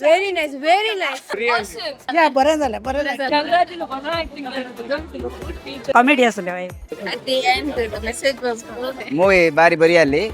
Very nice, very nice. या बरें जालें, बरें जालें. कॉमेडी आसले. At the end, the message was good. Movie ಬಾರಿ ಬರಿ ಅಲ್ಲಿ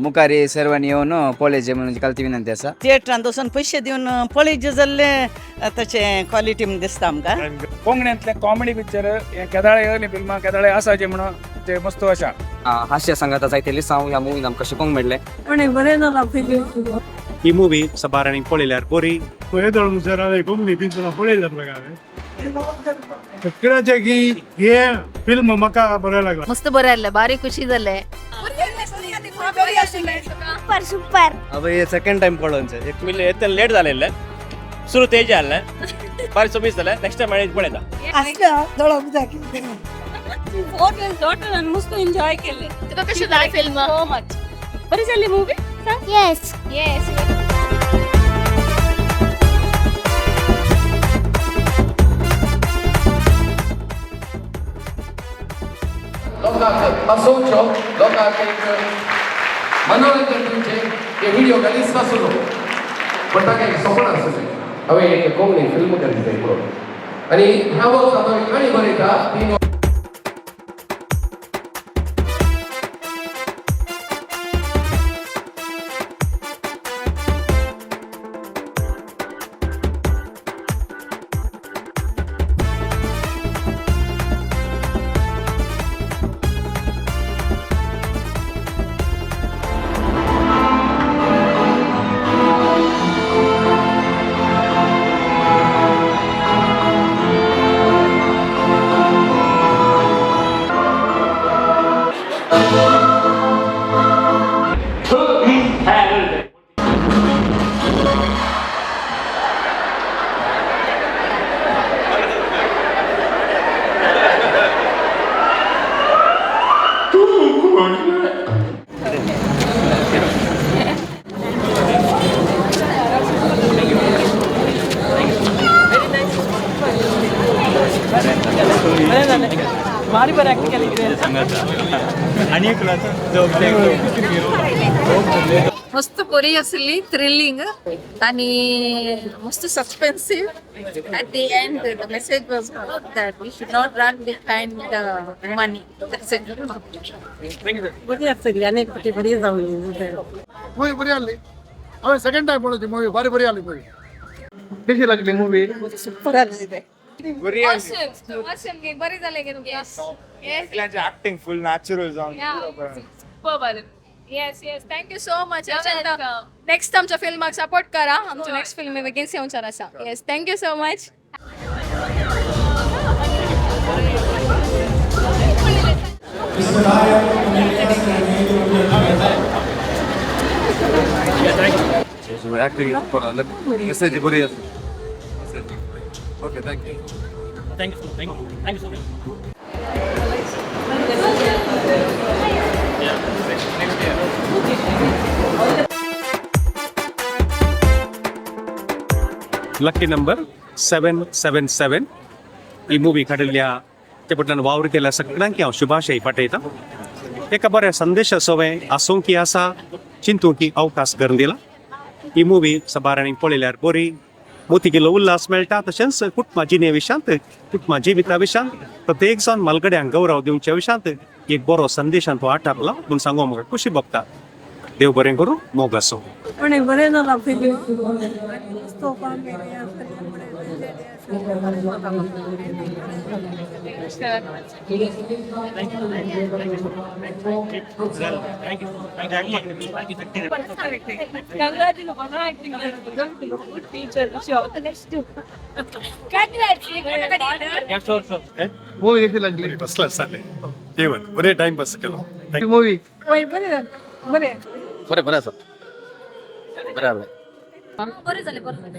मुखारी सर्वांनी येवन पळयचें म्हणून कलती विनंती आसा. थिएटरान वचून पयशे दिवन पळयचे जाल्ले तशें क्वॉलिटी म्हूण दिसता आमकां. कोंकणींतलें कॉमेडी पिक्चर हे केदाळे येयली फिल्मां केदाळे आसाचे म्हणून ते मस्त आसा. हास्य सांगाता जायते लिसांव ह्या मुवीन आमकां शिकोंक मेळ्ळें. ही मूवी सबारांनी पळयल्यार बरी. कोंकणी पिंतुरा पळयल्या प्रकारे की हे फिल्म म्हाका बरें लागला. मस्त बरं आलं, भारी खुशी झाले. Super super. अबे सेकंड टाइम पळोवचें. एतन लेट जालेले सुरू तेज आसलें, बारी सोबीत जालें. नेक्स्ट टायम हांवें पळयता. आसलो दोळो जाय. मस्त एन्जॉय केले. तुका कशी जाय फिल्म? सो मच बरी जाली मूवी. येस. येस. लोकांक हसोवच्यो, लोकांक एक मनोरंजन दिवचें हे व्हिडिओ गलीस आसलो, पण ताका एक सपन आसलें, हांवें एक कोंकणी फिल्म करीत जाय म्हणून. आनी ह्या वर्सा हांवें काणी बरयता ती भारी बरं ऍक्ट केले. मस्त बरी आसली, थ्रिलिंग आणि मस्त suspensive. At the end, the message was good that we should not run behind the money. That's it. बरी आसली आनी एक फावटी बरी जावली. मूवी बरी आसली. हांवें सेकंड टायम पळोवची मूवी, बारी बरी आसली मूवी. कशी लागली मूवी? सुपर आसली. बरी जाले गे तुमकां? Yes. Acting फूल नॅचरल जावन. Super. Yes, yes, thank you so much. Next आमच्या फिल्माक सपोर्ट करा. आमच्या नेक्स्ट फिल्म बेगीन येवचार आसा. Yes, thank you so much. Message बरी आसा. Okay, thank you. Thank you, thank you, thank you so much. Lucky number 777 he movie काडिल्ल्या ते पटल्यान वावर केल्या सगळ्यांक हांव शुभाशय पाठयता. एका बऱ्या संदेशाचो आसूंक की आसा, चिंतूंक की अवकाश करून दिला. ही मूवी सबारांनी पळयल्यार बरी, मोती किलो उल्हास मेळटा. तशेंच कुटुंबा जिणे विशयांत, कुटुंबा जिविता विशयांत, प्रत्येक जाण म्हालगड्यांक गौरव दिवच्या विशयांत एक बरो संदेशान तो आटापला म्हूण सांगू म्हाका खुशी भोगता. देव बरें करूं, मोग आसूं. पण बरें जाला फिल्म. मूवी कशी लागली? फर्स्ट क्लास जालें जेवण बरें, टायम पास केलो. मूवी बरें जालें, बरें. बरें बरें आसा, बरें आसलें. बरें जालें, बरें जालें.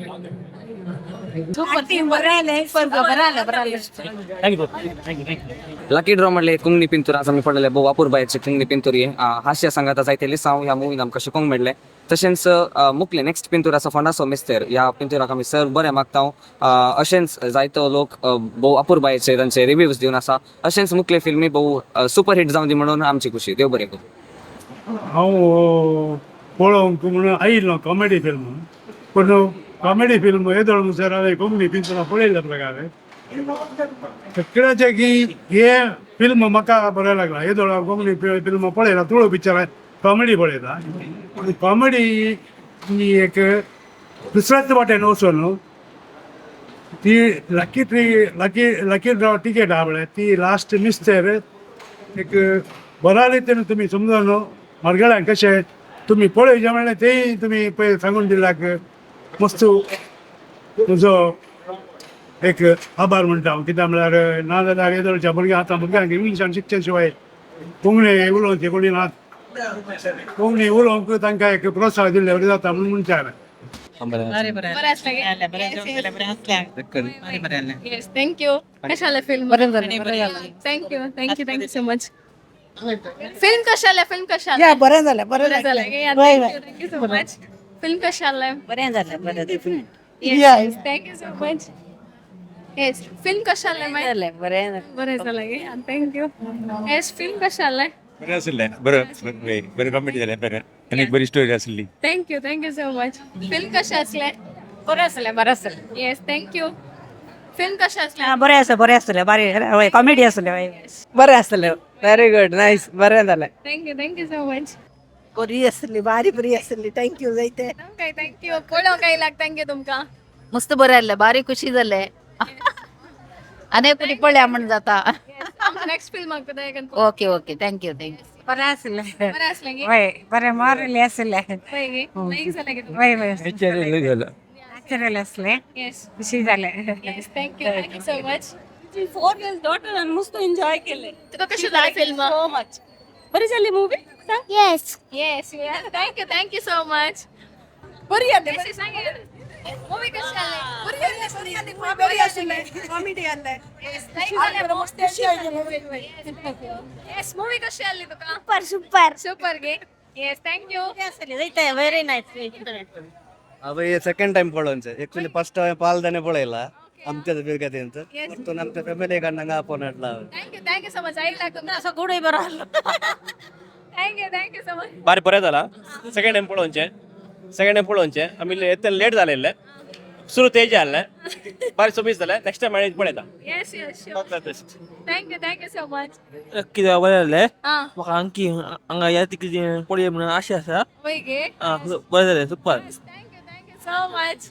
बरें आलें, बरें आलें, बरें आलें. Thank you, thank you, thank you. Lucky draw म्हणले कोंकणी पिंतूर आज आमी पळयलें. भोव अपुरबायेचे कोंकणी पिंतूर हे हास्य सांगाता जायते लिसांव ह्या मुवीन आमकां शिकोंक मेळ्ळें. तशेंच मुकले नेक्स्ट पिंतूर आसा फोंडाचो मिस्तेर. ह्या पिंतुराक आमी सर बरें मागता. अशेंच जायतो लोक भोव अपुरबायेचे तांचे रिव्यूज दिवन आसा. अशेंच मुकले फिल्मी भोव सुपर हिट जावं दी म्हणून आमची खुशी. देव बरें करूं. हांव पळोवंक म्हणून आयिल्लो कॉमेडी फिल्म, पूण कॉमेडी फिल्म येदोळ म्हणसर हांवें कोंकणी पिंतुरां पळयल्ल्या प्रकारे सगळ्याचे की हे फिल्म म्हाका बरें लागला. येदोळ हांव कोंकणी फिल्म पळयला, तुळू पिक्चर कॉमेडी पळयता. कॉमेडी ही एक दुसऱ्याच वाटेन वचून न्हू ती lucky tree lucky lucky draw ticket आहा पळय, ती लास्ट मिस्तेर एक बऱ्या रितीन तुमी समजून न्हू मार्गळ्यांक कशें तुमी पळयचें म्हणल्यार तेय तुमी पळय सांगून दिल्याक मस्त तुजो एक आभार म्हणटा हांव. कित्याक म्हळ्यार ना जाल्यार येदोळच्या भुरग्यांक, आतां भुरग्यांक इंग्लिशान शिकचे शिवाय कोंकणी उलोवचे कोणी ना, कोंकणी उलोवंक तांकां एक प्रोत्साहन दिल्ले वरी जाता म्हणून म्हणचें हांवें. बरें बरें. बरें आसलें गे? बरें जेवण बरें आसलें, बरें बरें. Yes, thank you. कशें जालें फिल्म? बरें जालें, बरें जालें. Thank you, thank you, thank you so much. Film कशें जालें? फिल्म कशें जालें? या, बरें जालें, बरें. बरें जालें गे? वय वय. Thank you so much. Film कशें जालें? बरें जालें, बरें जालें. Yes, thank you so much. Yes, film कशें जालें मागीर? जालें, बरें जालें. बरें जालें गे? Thank you. Yes, film कशें जालें? बरें आशिल्लें, बरें बरें, कॉमेडी जालें बरें आनी एक बरी स्टोरी आसली. Thank you, thank you so much. Film कशें आसलें? बरें आसलें, बरें आसलें. येस, thank you. Film कशें आसलें? बरें आसा, बरें आसलें, बरें. हय, कॉमेडी आसलें. हय, बरें आसलें, व्हेरी गुड, नायस, बरें जालें. Thank you, thank you so much. बरी आसली, बारी बरी आसली. Thank you जायते. Okay, thank you. पळोवंक आयलाक thank you तुमकां. मस्त बरें आसलें, बारी खुशी जालें. आनी कुणी पळया म्हण जाता. नेक्स्ट फिल्म म्हाका. Okay okay, thank you, thank you. बरें आसलें. बरें आसलें गे? वय, बरें मारलें आसलें. वय गे, लायक जालें गे तुमकां? वय वय, नॅचरल आसलें. येस. खुशी जालें. Yes, thank you, thank you so much. 4 years daughter आनी मस्त एन्जॉय केलें. तुका कशें जालें फिल्म? सो मच बरी जाली movie. Yes. Yes, thank you, thank you so much. बरी जाली. मूवी कशें जालें? बरी जाली, बरी आसलें, कॉमेडी आसलें. येस, मूवी कशी आसली तुका? Super super. Super गे? Yes, thank you. Very nice. हांवें सेकंड टायम पळोवचें. एक्चुअली फर्स्ट हांवें पालदाने पळयला आमच्या बिरगतींत, परतून आमच्या फॅमिली हांगा आपोवन हाडला हांवें. Thank you, thank you so much. आयला तुमकां. असो गुडूय बरो आसलो. Thank you, thank you so much. बारी बरें जाला. सेकंड टायम पळोवचें, सेकंड टायम पळोवचें. आमी येतना लेट जालें, सुरू तेज आहलें, बारी सोबीत जालें. नेक्स्ट टायम आनी पळयता. Yes, sure. Thank you, thank you so much. कितें बरें जालें. आं. म्हाका आणखी हांगा या तिकेटी पळय म्हणून आशा आसा. वय गे. आं, बरें जालें, super. Thank you, thank you so much.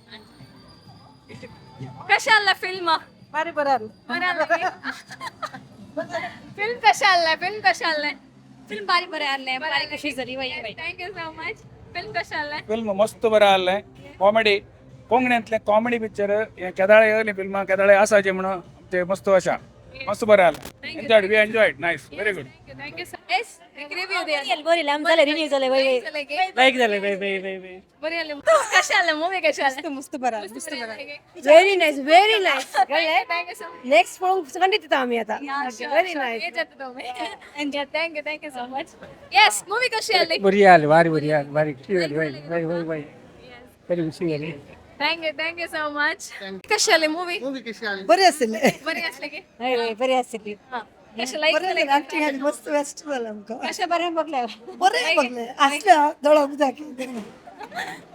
कशें आसलें फिल्म? बरें बरें आसलें. बरें आसलें. फिल्म कशें आसलें? फिल्म कशें आसलें? फिल्म बारी बरें आसलें, बारी खुशी जाली. वय वय. Thank you so much. Film कशें आसलें? फिल्म मस्त बरें आहलें. कॉमेडी, कोंकणींतलें कॉमेडी पिक्चर हें केदाळे येयलें फिल्मां केदाळे आसाचें म्हणून ते मस्त आसा, मस्त बरें आहलें. Enjoyed, we enjoyed, nice, very good. Thank you, thank you. Yes, review दिया. बरी जालें, रिन्यू जालें. वय वय. लायक जालें. बय बय बय बय. बरी आसलें. कशें आसलें मूवी? कशें आसलें? मस्त बरं, मस्त बरं. Very nice, very nice. Thank you so much. Next पळोवंक खंडीत येता आमी आतां. Very nice. Thank you, thank you so much. Yes, movie कशी आली? बरी आली, भारी बरी आली, भारी खुशी जाली. वय वय वय वय, बरी खुशी जाली. Thank you, thank you so much. कशी आली मूवी? बरें आसलें. बरी आसली की? हय हय, बरी आसली. कशें लायक बरें जालें? जालें, एक्टिंग आनी मस्त बेस्ट जालें आमकां. कशें बरें बघलें. बरें बघलें आसलें, दोळो उदक.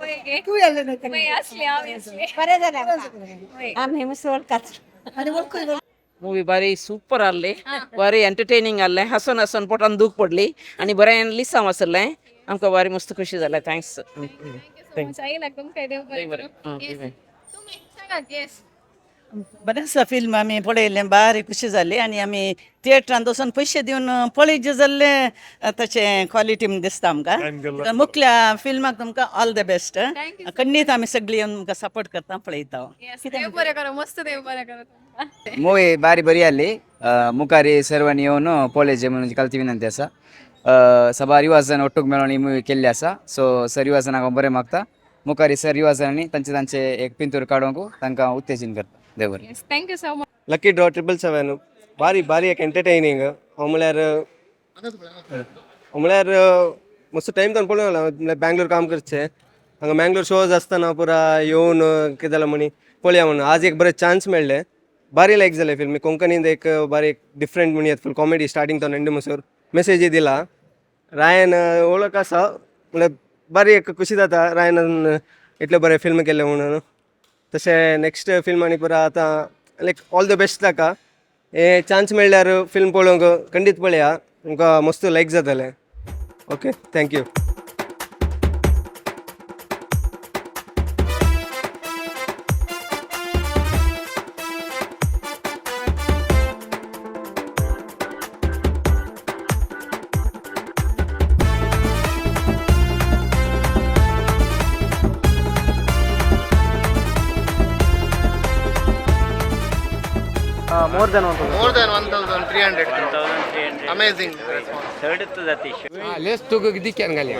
वय गे. तूं आसलें न्हय? वय आसली, हांव आसली. बरें जालें आमकां. आमी मस्त वळखात. आनी वळखूय. मूवी बारी सुपर आहली, बारी एंटरटेनिंग आहलें. हसून हसून पोटान दूख पडली आनी बरें लिसांव आसलें. आमकां बारी मस्त खुशी जालें. Thanks. Thank you. आयला तुमकां, देव बरें करूं. बरें. तुमी सांगात. येस. बरें आसा फिल्म, आमी पळयलें, बारी खुशी जाली. आनी आमी थिएटरान वचून पयशे दिवन पळयचे जाल्लें तशें क्वॉलिटी म्हण दिसता आमकां. मुखल्या फिल्माक तुमकां ऑल the best. खंडीत आमी सगळीं येवन तुमकां सपोर्ट करता, पळयता. येस, देव बरें करूं, मस्त देव बरें करूं तुमकां. ಮೂವಿ ಬಾರಿ ಬರಿ ಅಲ್ಲಿ ಮುಖಾರಿ ಸರ್ವನಿ येवन पळयचें म्हणून कलती विनंती आसा. सबार युवाजन ಒಟ್ಟುಗ್ मेळोन ही मुवी केल्ली आसा. सो सर युवाजनाक हांव बरें मागता, मुखारी सर युवाजनांनी तांचे तांचे एक पिंतूर काडूंक तांकां उत्तेजन करता. देव बरें. Yes, thank you so much. Lucky draw 777 ಬಾರಿ ಬಾರಿ एक ಎಂಟರ್ಟೈನಿಂಗ್. म्हळ्यार म्हळ्यार मस्त टायम तावन पळोवंक म्हळ्यार बँगलोर काम करचे, हांगा मँगलोर शोज आसतना पुरा येवन कितें जालां म्हणी पळया म्हणून आज एक बरें चान्स मेळ्ळें. बारी लायक जालें फिल्म. कोंकणींत एक बारी डिफरंट म्हणयात, फूल कॉमेडी स्टार्टींग तो एंड म्हणसर मेसेजी दिला. रायन वळख आसा, म्हळ्यार बारी एक खुशी जाता रायनान इतलें बरें फिल्म केलें म्हणून. तशें नेक्स्ट फिल्म आनी पुरा आतां लायक ऑल the best ताका. हे चान्स मेळ्ळ्यार फिल्म पळोवंक खंडीत पळया, तुमकां मस्त लायक जातलें. Okay, thank you. More than 1,000. More than 1,300. 1,300. Amazing response. Less तुका दिक्यान घाली.